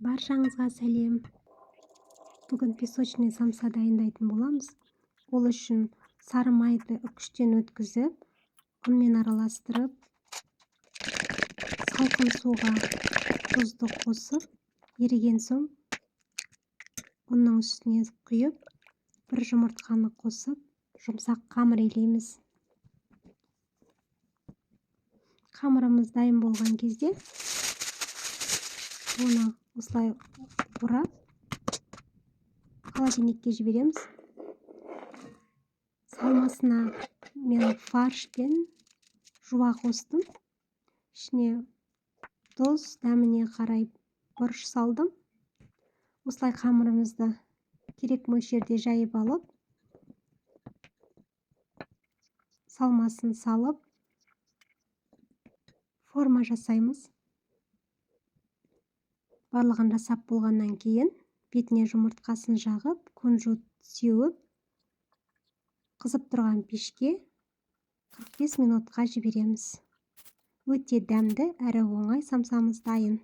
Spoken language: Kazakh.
Баршаңызға сәлем! Бүгін песочный самса дайындайтын боламыз. Ол үшін сары майды үкіштен өткізіп, ұнмен араластырып, салқын суға тұзды қосып, еріген соң ұнның үстіне құйып, бір жұмыртқаны қосып, жұмсақ қамыр илейміз. Қамырымыз дайын болған кезде оны осылай орап, холодильникке жібереміз. Салмасына мен фарш пен жуа қостым. Ішіне тұз, дәміне қарай бұрыш салдым. Осылай қамырымызды керек мөлшерде жайып алып, салмасын салып, форма жасаймыз. Барлығын жасап болғаннан кейін бетіне жұмыртқасын жағып, кунжут сеуіп, қызып тұрған пешке 45 минутқа жібереміз. Өте дәмді әрі оңай самсамыз дайын.